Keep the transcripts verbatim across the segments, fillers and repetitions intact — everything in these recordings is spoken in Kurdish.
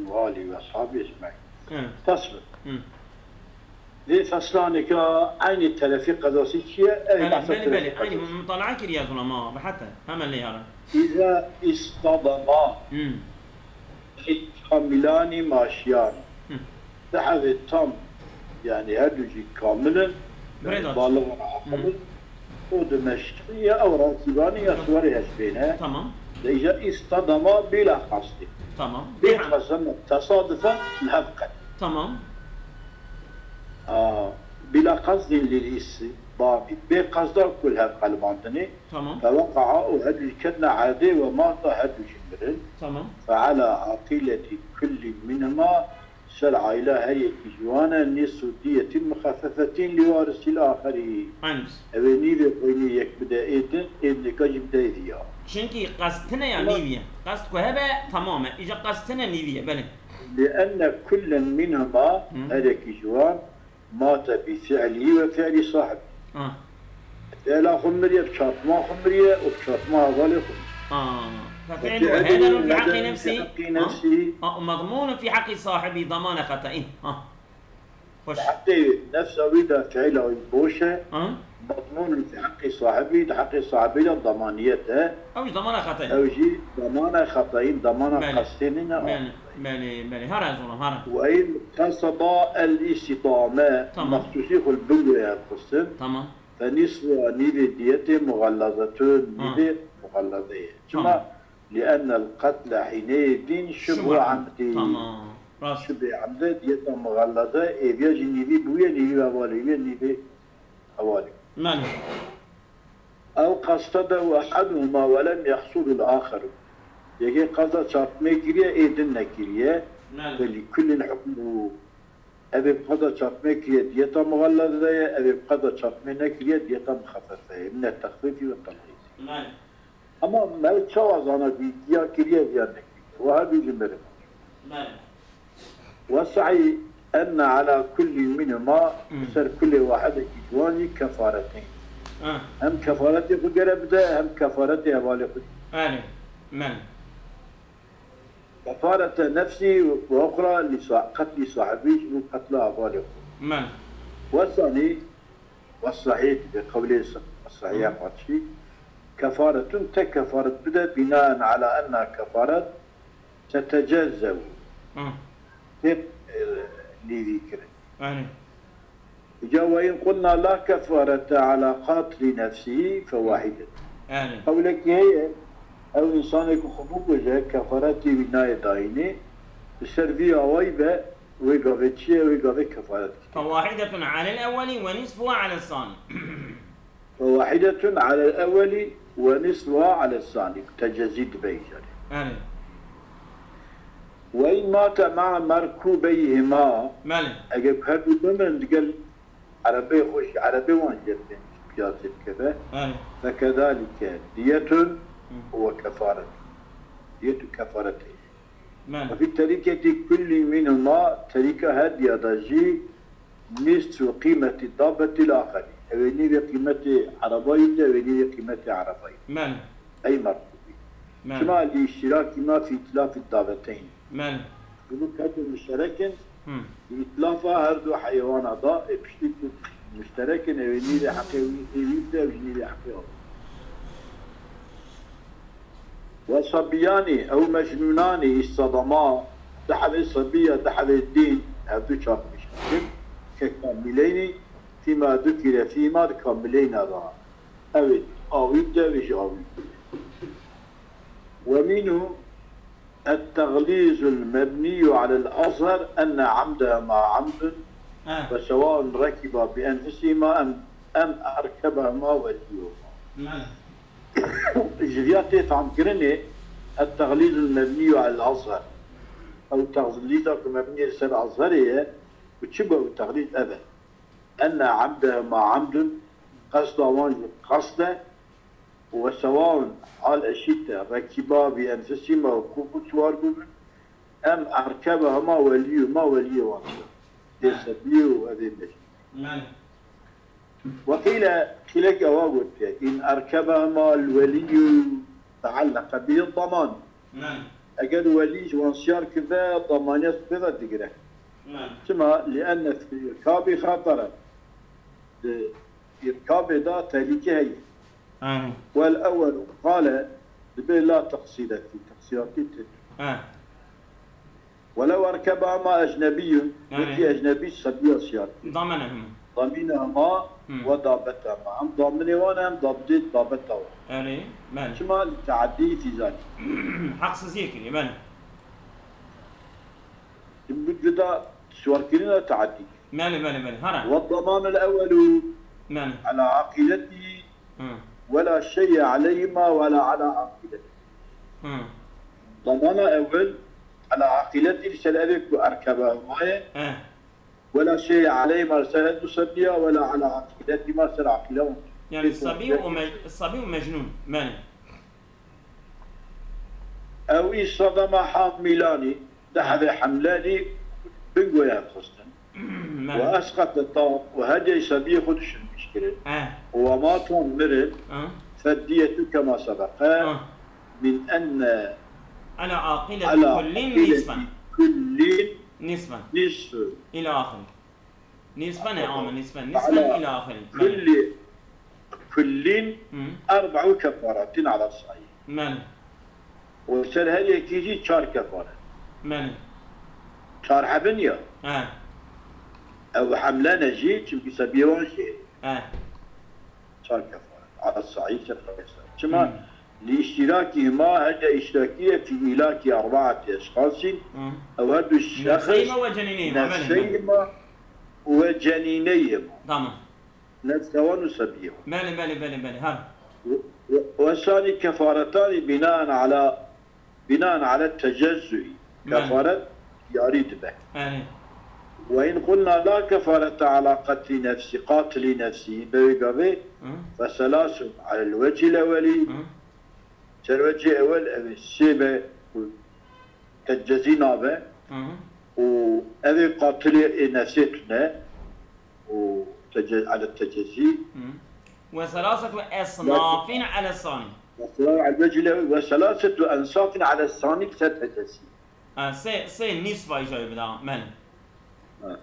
وآله وأصحابه أجمعين. Hı. Fasl. Hı. Vê feslanêka eynî telefî qezasî çi ye? Ev Belê, behsa belê, belê. telefî Eynî qezasî. Mutala'a kiriye zulama, bi hete. Hemen lê yara. إذا اصطدما Hı. كاملان ماشيان. Hı. Dehevê tam, yani her du jî kamil in, Birêz yani aç. balix in, aqil Hı. in. O dimeşiye ew rakîbanî ya siwarê hespê ne. Tamam. De îja îstadama bîla qasdî. Tamam. Bê Bêha- qasdî, tesadüfen li hev qet. Tamam. A, bîla qasdî lil îstidamî. Bê qasda ku li hev qelibandinê. Tamam. Fewaqa'a û her du jî ketine erdê we mata her du jî mirin. Tamam. Fe'ela aqîletî kullî minhuma Ser aîla her yekî ji wan e nîsu diyetin muxeffefetin li warisîl axerî. Eynî. Ew ê nîvê xwînê yek bide ê din, ê dinêka jî bide ê viya. Çinkî qest tine ya Ama nîvî ye. Qest ku hebe, tamam e. Îja qest tine nîvî ye, belê. Li enne kullen minhuma, Hı. her yekî ji wan, mate bi fi'lî ve fi'lî sahibî. Ha. Fi'la xwe miriye, bi çarpma xwe miriye û bi çarpma hevalê xwe miriye. Ha. Fe Fe fi'luhu fi'luhu hedelun fi hedelun heqqî fi nefsî. heqqî Ha. nefsî. Ha, û medmûnun fi heqqî sahibî damane xete'în. Ha. Xweş. Heqê nefsa wî de fi'la wî boş e. Ha. Medmûnun fi heqqî sahibî, di heqê sahibî de damaniyet e. Ew jî damana xete'în. Ew jî damana xete'în, damana Belê. qestê nîne. Belê, belê, belê. Hara ez olam, hara. Ve in qeseda el îstidame, Tamam. mexsûsî xwe li bin wê hevxistin. Tamam. Fe nîsfuha nîvê diyetê muxellazetun, Ha. nîvê muxelleze ye. Çima? Tamam. Li ennel qetle hîneyê din şibhu Şibhu emdî. Tamam. Rast. Şibhê emde diyeta muxelleze, êviya jî nîvî bûye, nîvî hevalê wî ye, nîvê hevalê. Belê. Ew qestede û ehaduhuma ve lem yehsulul axeru. Yekê qeza çarpmê kiriye, ê din nekiriye. Belê. Fe li kullin hukmuhu. Ev ê bi qeda çarpmê kiriye diyeta muxelleze ye, ev ê bi qeda çarpmê nekiriye diyeta muxeffefe ye. Mine texfîfî ve telxîsî. Belê. Ama me çawa zana ku diya kiriye viya nekiriye? Wa hebî ji mirin. Belê. Ve sahî enne ala kullî minhuma, Hmm. ser kulê wahidekî ji wan jî kefareteyn. Ha. Hem kefaretê xwe gere bide, hem kefaretê hevalê xwe. Belê. Belê. Kefarete nefsî ve uxra li sa-, qetlî sahibî ji bo qetla hevalê xwe. Belê. Wesanî, ve sahîh, bi qewlê sa-, sahîh Hı. Fatihî, kefaretun te kefaret bide, binaen ala enna kefaret tetecezzew. Hı. Tê, e, nîvî kirin. Belê. Îca ve in qulna la kefarete ala qatli nefsî fe wahîdetun. Belê. Qewlekî heye, ew însanê ku xwe bikuje, kefaretê wî nayê dayînê, bi ser vî awayî be, wê gavê çi ye, wê gavê kefaret kiriye. Fe wahîdetun alel ewwelî ve nisfuha alel sanî. Fe wahîdetun alel ewwelî ve nisfuha alel sanî. Tecezî dibe îcarê. Belê. Ve in mate ma'a merkubeyhima. Belê. Eger her du bimirin digel erebeyê xwe jî, erebê wan jê piyasê dikeve. Belê. Fekedalike diyetun Hı. ve kefaretun. Diyet û kefaretê. Belê. Ve fi terîketî kullî minhuma, terîka her diya de jî nisfu qîmetî dabetî l-axerî. Ew ê nîvê qîmetê erebayî bide, ew ê nîvê qîmetê erebayî. Belê. Ey merkubî. Belê. Çima li îştirakî ma fî îtlafî daveteyn. Belê. Hûn her du muşterek in, Hı. li îtlafa her du heywana da, ê piştî ku muşterek in, ew ê nîvê heqê wî, ê wî bide, ew jî nîvê heqê wî. Ve sabiyanî ew mecnûnanî îstadama, di hevê sabiya, di hevê din, ev du çarpmiş bikin, ke kamîleynî, fîma dukire fîma di kamîleyna da. Ew ê awî bide, ew ê jî awî bide. Ve mînû et-teɣlîzul mebnîyû alel azher enne amdehuma amdun Ha. ve sewa'un rekiba bi enfusihima em, em erkebehuma weliyuhuma. Belê. Ji viya tê famkirinê, et-teɣlîzul mebnîyû alel azher. Ew teɣlîza ku mebnî li ser azherê ye, û çi bû ew teɣlîz ev e. Enne amdehuma amdun, qesda wan jî qest e, û ve sewaun hal eşît e, rekîba bi enfusihima, ku ku siwar bûbin, em erkebehuma weliyuhuma, weliyê wan jî. Dê sebiyê û evê mecnûn. Belê. Ve qîle, qîlek ewa gotiye, in erkebehuma l-weliyyu tealleqe bihi daman. Belê. Eger welî ji wan siyar kive, damaniya ji pê ve digire. Çima? Li enne fî îrkabî xeteren. Di îrkabê de tehlîke heye. Wel ewwelu qale, dibê la teqsîre fî, teqsîratî tê. Welew erkebehuma ecnebiyyun, Yanî. Yekî ecnebî sebiya siyar kir. Damene huma. Damîne huma Hmm. Ve dabete huma. Hem daminê wan hem dabdê dabeta wan. Erê, belê. Çima li teaddî fî zalîk. Heqsiziyê kiriye, belê. Bi cuda siwarkirina teaddî. Belê, belê, belê. Hara. Ve damanul ewwelu Belê. Ala aqîletî Hı. Wela şey'e aleyhima wela ala aqîletî. Hı. Damana ewwel ala aqîletî li ser evê ku erkebehuma ye. He. Wela şey'e aleyhima ser her du sebiya wela ala aqîletîma ser aqîle wan. Yani Pêk sabî û û me-, sabî û mecnûn. Belê. Ew îsra dema hamîlanî, di hevê hemlenî bin goyan xistin. Belê. Ve esqeteta, û her cayî sebiyê xwe dişilmiş kirin. Eh. Û ve matan mirin, Eh. Feddiyetu kema sebeqe, Eh. Min enne Ala aqileti ala kullin aqileti nisfen. Kullin Nisfen. Nisfu. Ila ahiri. Nisfen e, ama nisfen. Nisfen ila ahiri. Belê. Kulli, kullin Hı. Erba'u kefaratin ala sa'i. Belê. Û ser her yekî jî çar kefaret. Belê. Çar hebin ya. He. Ew hemlene jî, çimkî sebiyê wan jî. He. Çar kefaret. Ala sa'i ser qebesa. Çima? Hı. Li îştirakî ma hece îştirakî ye fî îlakî erbaatî eşxasîn. Hı. Ew her du şexs Nefseyhima ve cenîneyhima, belê, belê. Nefseyhima ve cenîneyhima. Tamam. Nefse wan û sebiyê wan. Belê, belê, belê, belê. Her. Ve, ve, ve sanî kefaretanî binaen ala, binaen ala tecezzuî. Belê. Kefaret yarî dibe. Belê. Ve in qulna la kefarete ala qetlî nefsî, qatilî nefsî, be wê gavê, Hı. Fe selasun alel wecîl ewelî, Hı. Ser wecî ewel ev ê sê be ku tecezî nabe Hı hı. Û ev ê qatilê ê nefsê tune û tece-, ele tecezî. Hı. Ve selasetu esnafin ele sani. Ve sela-, el vecî le-, ve selasetu ensafin ele sani ser tecezî. Ha, sê, sê nîsva îja bida, men. Ha.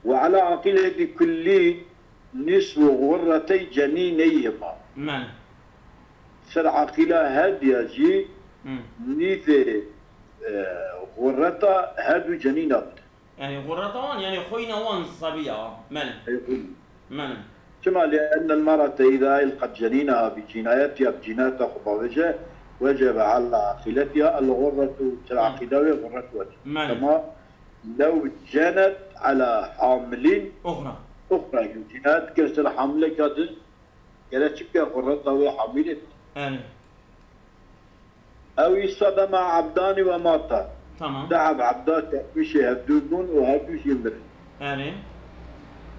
Ve ala aqileti kullî nisfu ğurretey cenîneyhima. Belê. Ser aqîla her diya jî Hı. Nîvê, e, ğurreta her du cenîna bide. Yani ğurreta wan, yani xwîna wan sebiya. Belê. Ey xwîn. Belê. Çima? Li ennel mer'ete îza elqet cenîneha bi cînayetiha, bi cînayeta xwe bavêje, wecebe ala aqîletiha el ğurretu, ser Hı. Aqîla wê ğurret wecib. Belê. Kema Lew cenet ala hamilin Uxra. Uxra, cînayet kir ser hamileka din, gere çi bike, xurreta wê hamilê bike. Erê. Ew îsa dema ebdani ve mata. Tamam. Deheb ebda tekmîşê hevdû bûn û hevdû jî mirin. Erê.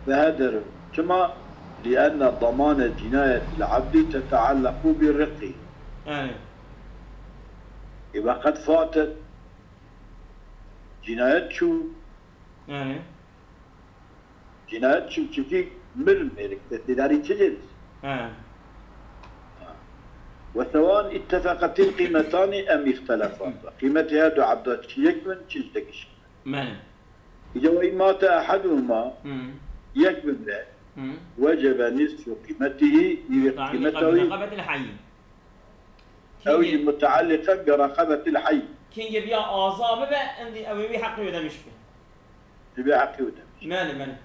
Ve hederin. Çima? Li enne damane cînayetil ebdî tetealleqû bi riqî. Erê. Ê ve qed fatet. Cînayet çû. Yani. Cînayet çû, çimkî mir mêrik te têdarî çi cêr? He. Ve sewan ittefeqetil qîmetani em îxtelefat. Qîmetê her du ebda çi yek bin, çi ji tekiş. Belê. Îca ve îmate eheduhuma Hı. Yek bin ve Hı. Wecebe nisfu qîmetihî, nîvê Tani qîmeta wî. Qebetil hayy. Ew jî Kîngê mutealliqe bi reqebetil heyy. Kîngê biya aza bibe, endî ew ê wî heqê wê demiş be. Divê heqê wê demiş. Mele, mele.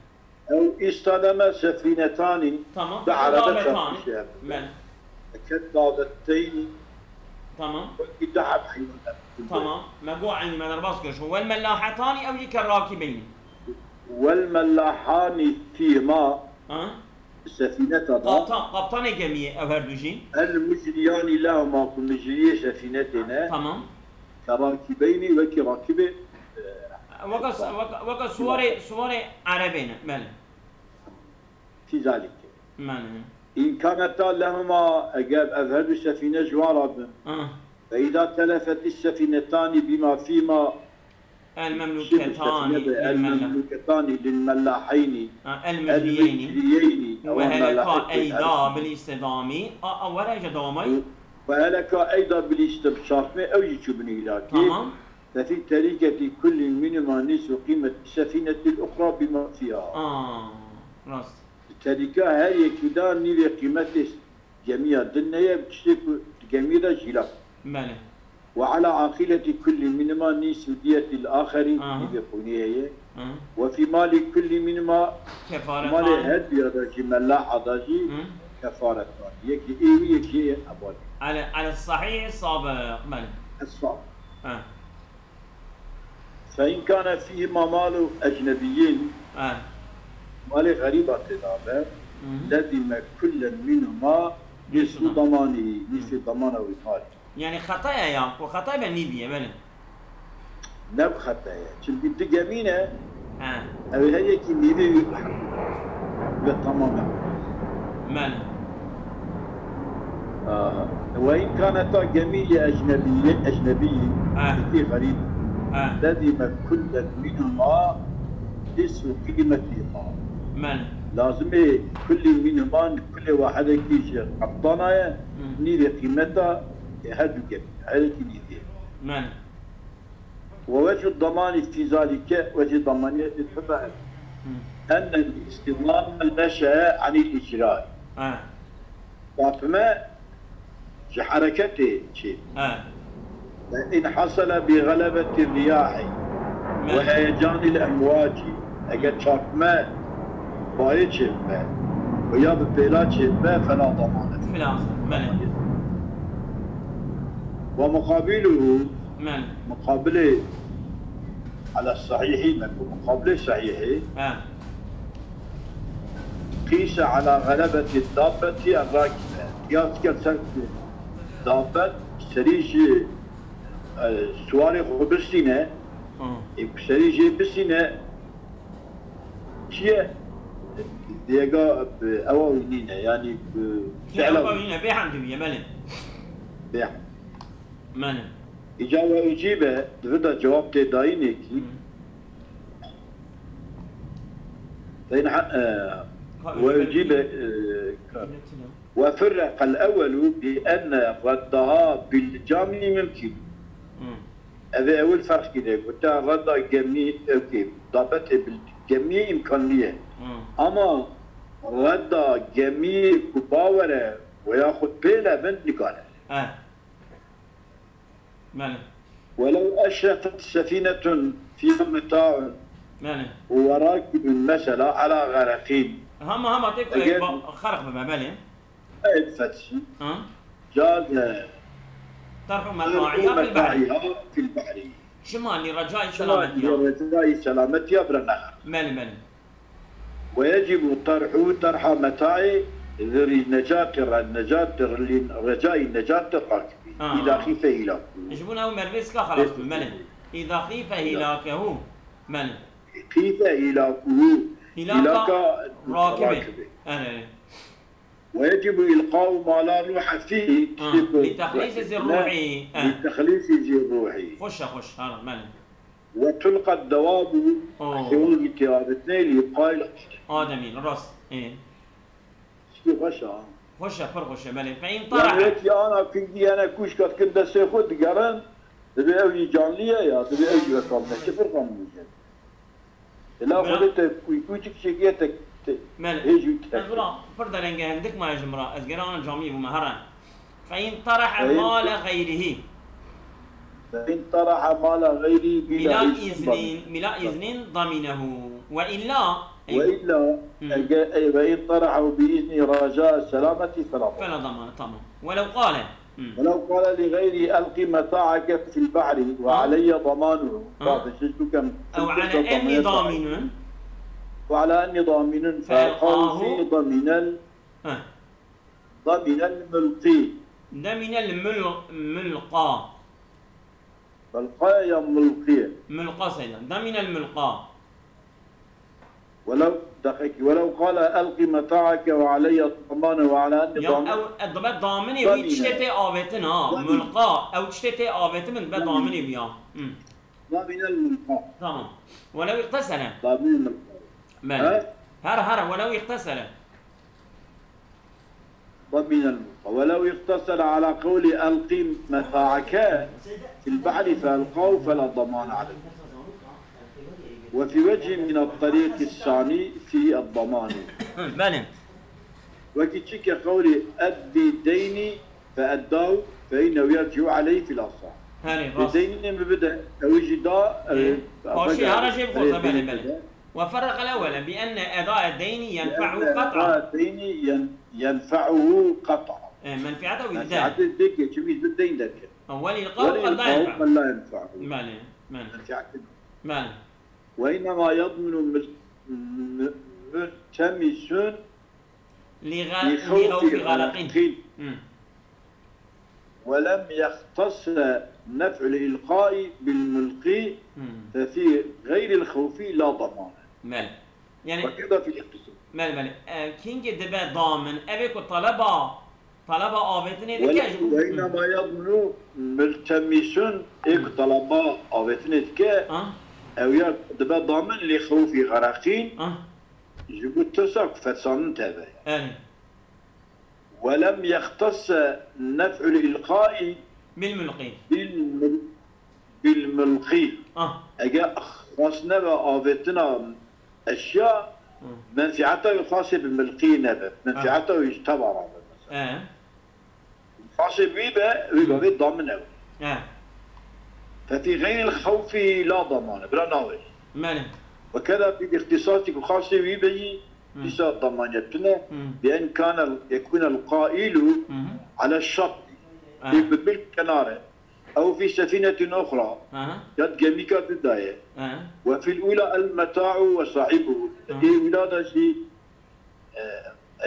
Ew îsta deme sefînetanî Tamam. Bi erebe Dabetanî. Çarpışê ev. Mele. Eket dabeteynî Tamam. Wekî du heb heywan ev. Tamam. Me go eynî me derbas kir. Wel mellahetanî ew jî kerrakîbeynî. Wel mellahanî fîma Ha? Sefîneta da. Kaptan, kaptanê gemiyê ew her du jî. El mucriyani lehuma ku mucriyê sefînetê ne. Tamam. Kerakîbeynî wekî rakîbê, e, Weka, weka, weka suwarê, suwarê erebê ne. Belê. Tî zalîkê. Belê. Îmkaneta lehuma eger ev her du sefîne ji wan re bin. Ha. Ve îda telefetî sefînetanî bîma fîma El memlûketanî lil mella. El memlûketanî lil mellaheynî. Ha, el mucriyeyni. El mucriyeyni. Ve heleka eyda bil îstidamî. A, a, were ji damayî. وهلكا أيضا بالاستبشار, me ew jî çûbûne hîlakê. Tamam. ففي تركة كل منهما نصف قيمة السفينة الأخرى بما فيها. Aa, rast. Terîka her yekî da nîvê qîmetê gemiya din heye, bi tiştê ku di gemiyê de jî hîlak. Belê. وعلى عاقلة كل منهما نصف دية الآخر, Aha. nîvê xwînê heye. Hı. وفي مال كل منهما, Kefaret malê var. her duya da jî, melaha da jî Hı. kefaret var. Yekî ê wî, yekî ê hevalî. Ele, ele sahih sabiq, belê. Es-sabiq. Ha. فإن كان فيهما مال أجنبيين, Ha. malê xerîba tê de be, Hı hı. لزم كلا منهما نصف Nîsf ضمانه, nîsfê damana wî malê. Yani xetaya ya, o xetay be nîviye, belê. Ne bi xetaya. Çimkî di gemî ne, He. ew her yekî nîvê wî bi hemû ve tamam e. Belê. Aa, وإن كانتا جميع أجنبي, ecnebî, He. yekî xerîb, He. لزم كلا منهما نصف قيمتهما. Belê. Lazimê kulî mînhuma, kulê wahidekî ji qeptana ye, Hı. nîvê qîmeta her du gemî, her yekî nîvê. Belê. ووجه الضمان في ذلك, wecê damaniyetê di hema ev. Hı. أن الاستضمام نشأ عن الإجراء. Ha. Çarpme ji hereketê çê. Ha. وإن حصل بغلبة الرياح Belê. وهيجان الأمواج, eger çarpme bayê çê bibe û ya bi pêla çê bibe, فلا ضمان فيه. Filan, belê. ومقابله, Belê. muqabilê, على الصحيح, me got, muqabilê sehîhê, Ha. قيس على غلبة الدابة الراكبة. Qiyas ker ser ku dabet serî ji, e, siwarê xwe bistîne, Hı. ê ku serî jê bistîne, çi ye? Dêga, e, ewa wî nîne, yanî, e, Dêga fi'la wî nîne, bê hemdî wî ye, belê. Bê hemdî. Belê. Îca we ecîbe, di vir de cewab tê dayînekî. Hı. Teyna, e, Ha, we ecîbe, ecîbe, e, ka. Ecîbe çi ne? وفرق الأول بأن ردها بالجامي ممكن. Hı. Ev ê ewil ferq kiriye. Gote redda gemî, ewkê, dabetê bil gemî îmkan niye. Hı. Ama redda gemî ku bawere veya xwe pê nebin nikare. He. Belê. ولو أشرفت سفينة فيها متاع Belê. وراكب مثلا على غرق. Hema, hema tê ku Eger ba-, xerq bibe, belê. Ev fetişî. Ha? Caze. Terhu meta'iha fil bahri. Meta'iha fil bahri. Çima li recayî Çima selametiya. Li recayî selametiya bira nexer. Belê, belê. ويجب طرحه طرح متاع ذي النجاة، النجاة، لرجاء نجاة الراكب. Ha. إذا خيف هلاكه. Ji bo ew merivê sika xelas bin, belê. إذا خيف هلاكه. Belê. خيف هلاكه. Hilaka هلاك rakibê. الراكب. Erê, erê. ويجب إلقاء ما لا روح فيه. Ha. Tiştê ku لتخليص ذي الروح. Eh. لتخليص ذي الروح. Xweş e, xweş. Ha, belê. وتلقى الدواب, Oh. Heywan jî tê avêtine, لإبقاء الآدمي. Ademî, rast. Ê. Tiştê xweş e, ha. Xweş e, pir xweş e, belê. فإن طرح. Yani wekî ana kingî hene kûşka dikin destê xwe digerin, dibê ew jî canlî ye ya, dibê ew jî wek avne. Çi ferqa min heye? Ela Bira- Xwedê te kû-, kûçik çêkiye te, te Belê. Hêj û te. Ez bira pir derenge hindik maye ji min re. Ez gera ana camiyê bûme, here. فإن طرح Feyîn مال غيره. فإن طرح مال غيره بلا بلا إذن إذن، بلا إذن ضمنه. وإلا، أي وإلا، Hı. Eger, ey, وإن طرحه بإذن رجاء السلامة فلا ضمان. فلا ضمان، tamam. ولو قال. Hı. ولو قال لغيره ألق متاعك في البحر وعلي ضمانه. Ha. Bak, siz bu kem-, أو على أني ضامن. وعلى أني ضامن. فألقاه. فألقاه ضمن ال-, Ha. ضمن الملقي. ضمن المل-، ملقى. ملقى يا ملقي؟ ملقى سيدنا. ضمن الملقى. ولو، دقيقة، ولو قال ألق متاعك وعلي الضمان وعلى أني Ya ضامن. Ew, e, dibe daminê wî Damîne. Tiştê tê avêtin ha. Damîne. Mulqa, ew tiştê tê avêtin min dibe Damîne. Daminê wî ya. Hı. Damîne mulqa. Tamam. Welew iqtesele. Damîne mulqa. Belê. He? Her, her, welew iqtesele. Damîne mulqa. ولو اقتصر على قول ألق متاعك في البحر فألقاه فلا ضمان عليه. وفي وجه من الطريق الثاني فيه الضمان. Belê. Wekî çi ke qewlê eddi deyni fe eddahu fe innehu yerci'u aleyhi fil asah. Herê Bi rast. deynî min bide, ew jî da, Ee, e, paşê bide, hara jê bixwe e, zebelê deynî belê. bide. Ve ferraka el-ewwele bi enne eda deyni yenfe'u Enne qat'a. eda deyni yen-, yenfe'uhu qat'a. Ee, menfiata wî de. Menfiatê dike, çimî bi deyn dike. Welî qaw Welî qad la qaw yenfe'u. qad la yenfe'u. Belê, belê, Menfiatê. belê. Ve innema yadmunu mul-, mul-, multemisun Li ga-, li li gawfi xawfi garaqîn. garaqîn. Hmm. Ve lem yextase nef'ul ilqai bil mulqi Hmm. fe fi gayril xawfi la damane. Belê. Yani, Ve keda fil iqtisad. belê, belê. E, kîngê dibe damin, evê ku taleba, taleba avêtinê dike ji Ve innema yadmunu multemisun ê ku taleba avêtinê dike, Ah, ew ya dibe damin li xawfi garaqîn, ah, ji bo tirsa ku fetisandin teve. yani. Ve lem yextase nef'ul ilqai Bil mulqî. bil mul-, bil mulqî. Ah, Eger xas nebe avêtina eşya, Hı. menfiata wî xasê bi milqî nebe. Menfiata wî ji teva rabe mesela. e, Xasê bi wî be, wî be vê damin ew. e, Fe fî gayril xawfi la damane. Bira navê. Belê. Ve keda fî îxtisasî ku xasê wî be jî, Hı. dîsa damaniye tune. Hı. Bi en kane yekûnel qailu Hı hı. ala şatî. E, Ê bi bil kenare. Ew fî sefînetin uxra. Aha. Ya di gemîka din de ye. E, Ve fil ula el meta'u ve sahibuhu. Hı. Ê ula de jî, e,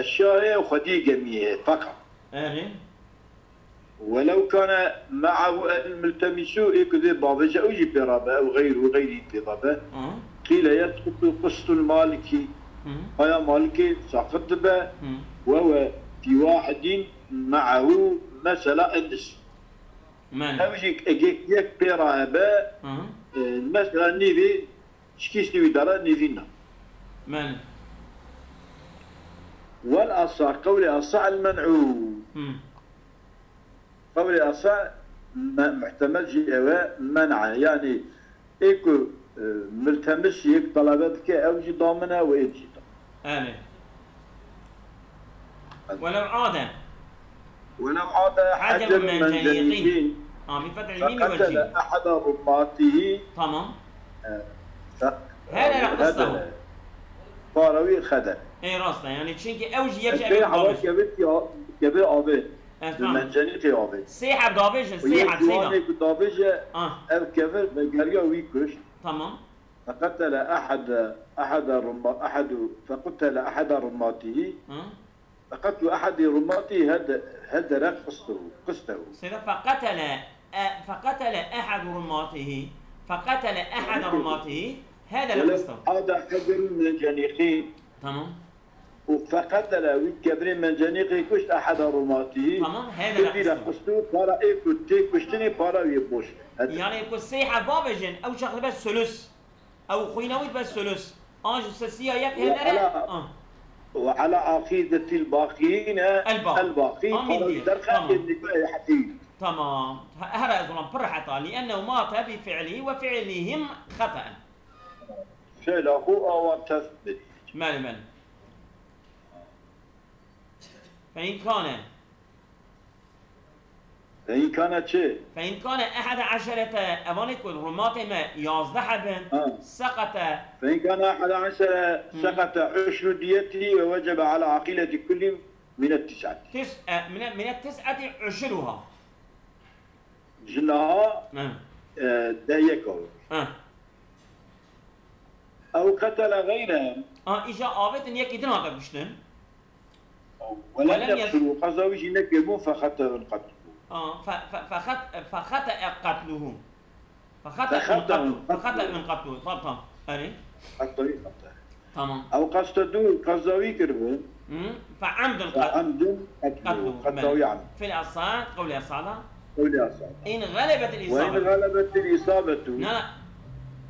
eşya ye û xwediyê gemiyê ye. Feqat. Erê. Welew kane me'ahu el multemisu, ê ku dê bavêje ew jî pê rabe, ew geyru, geyrî pê rabe. Aha. Qîle yesqutu qistul maliki. Hı. Paya malikê saqit dibe. Hı. Ve we fî wahidin me'ahu mesela en nisf. Belê. Ew jî egek yek pê ra hebe, Aha. e, mesela nîvî, şikîştî wî dara nîvî na. Belê. Wel asa, qewlê asa el men'u. Hı. Qewlê asa me-, muhtemel jî ew e, men'a. Yanî ê ku, e, miltemis yek talebe dike, ew jî damin e û ê jî damin. Erê. Welev ade. Welev ade Hacerun hacerun menceniqîn. menceniqîn. Ha, bi fethil mîm wecî. Fekatele ehada rummatîhî. Tamam. Fe-, Hedere qistehu. hedere. Para wî xedere. Ê rast e, yani çünkü ew jî yek Ev ji pê evê hewa babiş. kevit ya, kevê avê. Ez Bi tamam. Mencenîqê avê. Sê heb davêjin, Û sê yek heb seyda. ciwanê ku davêje, Ah, ev kevir vegeriya wî kuşt. Tamam. Fekatele ehada, ehada rumma-, ehadu, fekatele ehada rummatîhî. Hı. Fekatlu ehadi rummatî hede-, hedere qistehu, qistehu. Seyda fekatele, e, fekatele ehad rummatîhî. Fekatele ehad rummatîhî. Hedere Welev qistehu. ada hacerun menceniqîn. Tamam. Û fekatele wî kevirê menceniqê kuşt ehada rummatîhî. Tamam, hedere Hedere qistehu. Qistehu, para ê ku tê kuştinê para wî boş. Hede. Yani ku sê heb bavêjin, ew çax dibe sulus. Ew xwîna wî dibe sulus. An ji sesiya yek Ve hedere. ala- Ah. Ve ala aqidetil baqiyine El baqî. el baqî. Amin Para diye. wî derxe Tamam. ê nîvê heyetî. Tamam. He-, Here ez olan pir reheta. Li ennehu mate bi fi'lihi ve fi'lihim xataen. Fela xwe awa tef bidî. Belê, belê. Fe in kane. Fe in kane çi? Fe in kane ehade eşerete, evanê ku rumatê me yazdeh hebin, Ha. seqete. Fe in kane ehade eşere Hı. seqete uşru diyeti ve vecebe ala aqileti kulli minet tis'ati. Tis-, e, mine-, minet tis'ati uşruha. Ji niha, Hı. e, deh yek ew. Hı. Ew qetele geyre. A, îja avêtin yekî din hate kuştin. Welem yekşuru, qeza wî jî nekiribû, fexetehun qetluhu. A, fe-, fe-, fexet-, fexete qetluhu. Fexete Fexete qetluhu. qetluhu. Fexete qetluhu. Tamam, tamam. Erê. Qetluhu, qetluhu. Tamam. Ew qestedu, qeza wî kiribû. Hı? Fe emdun qet-, Fe emdun qetluhu. qetluhu. Qetluhu Belê. yani. Fil esad, qewlê esada. Qewlê esad. In galebetil Ve in isabetu. galebetil isabetu. Na, na.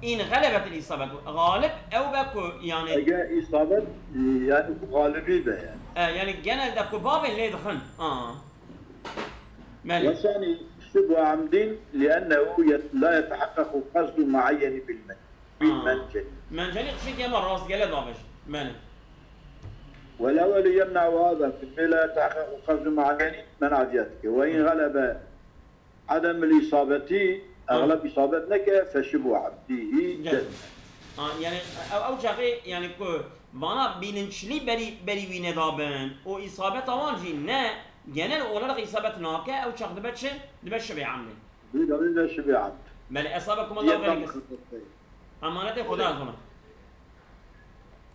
In galebetil isabetu. Galib ew be ku yani. Eger isabet, yani galibî be yani. E, yani genelde ku bavên lê dixin. A. Belê. والثاني شبه عمد لأنه يت- لا يتحقق قصد معين بالمن آه. بالمنجل. Mencelî qişekî hema rastgele davêj. Belê. والأول يمنع هذا في الميل لا يتحقق قصد معين منع ذاتك، وإن غلب عدم الإصابة، أغلب إصابة نكا، فشبه عمده جزم. Ha, yani ew, ew çaxê yani ku vana bilinçlî berî berî wî nedabin û îsabeta wan jî ne genel olarak îsabet nake, ew çax dibe çi? Dibe şibê emdê. Bir de şibhe amd. Belê, esaba kuma da Yemna'u vergis. مخصصين. Emanetê Xuda zona.